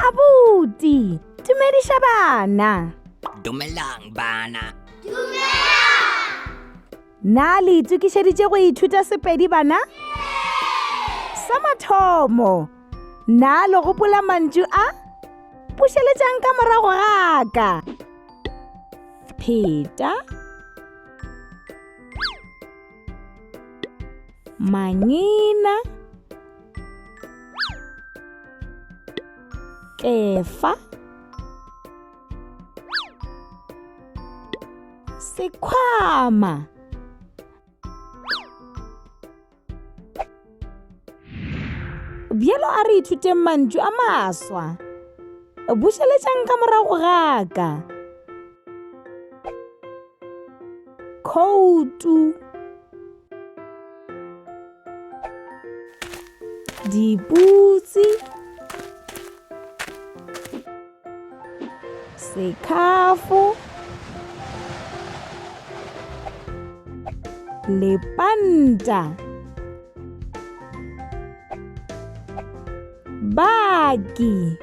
Abuti, dumediša bana. Dumelang bana. Na le itokišeditše go ithuta Sepedi bana? Sa mathomo, na le gopola mantšu a? Bušeletšang ka morago ga ka. Pheta. Mangina. Kefa. Sekhwama. Bjalo a re ithuteng mantšu a maswa. Bušeletšang ka morago ga ka. Khoutu. Diputsi. Sekhafo. Lepanta. Baki.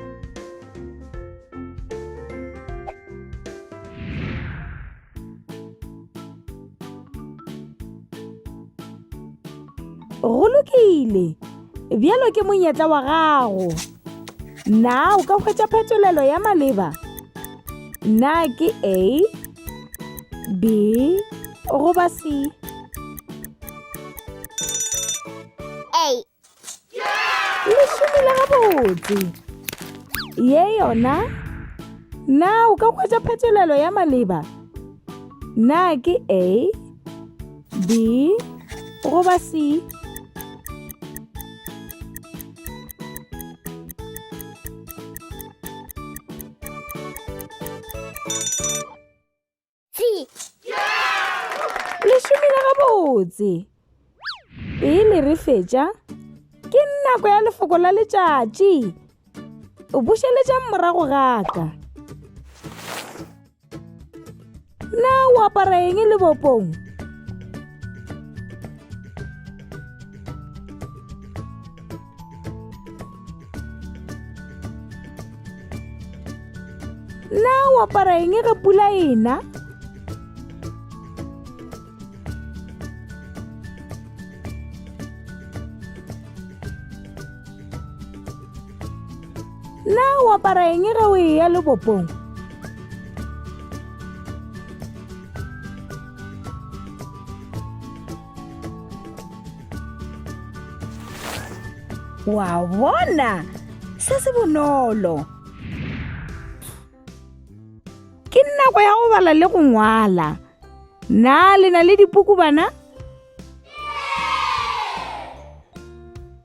Go lokile. Bjalo ke monyetla wa gago. Na o ka hwetša phetolelo ya maleba? Na ke A, B goba C? A. Le šomile gabotse. Ye yona? Na o ka hwetša phetolelo ya maleba? Na ke A, B goba C? C. Le šomile gabotse. Pele re fetša, ke nako ya lefoko la letšatši. O bušeletšang morago ga ka. Na o apara eng lebopong? Na o apara eng ge pula e na? Na o apara eng ge o eya lebopong? Wa bona, se se bonolo. Ke nako ya go bala le go ngwala. Na le na le dipuku bana?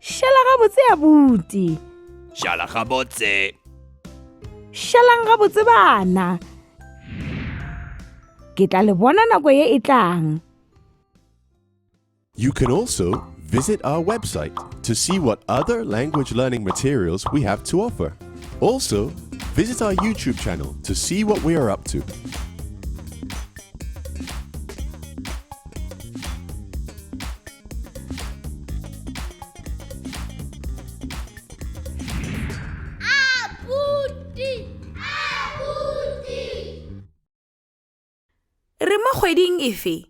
Šala gabotse abuti. Šala gabotse. Šalang gabotse bana. Ke tla le bona nako ye e tlang. You can also visit our website to see what other language learning materials we have to offer. Also, visit our YouTube channel to see what we are up to. Abuti! Abuti! Re mo kgweding efe?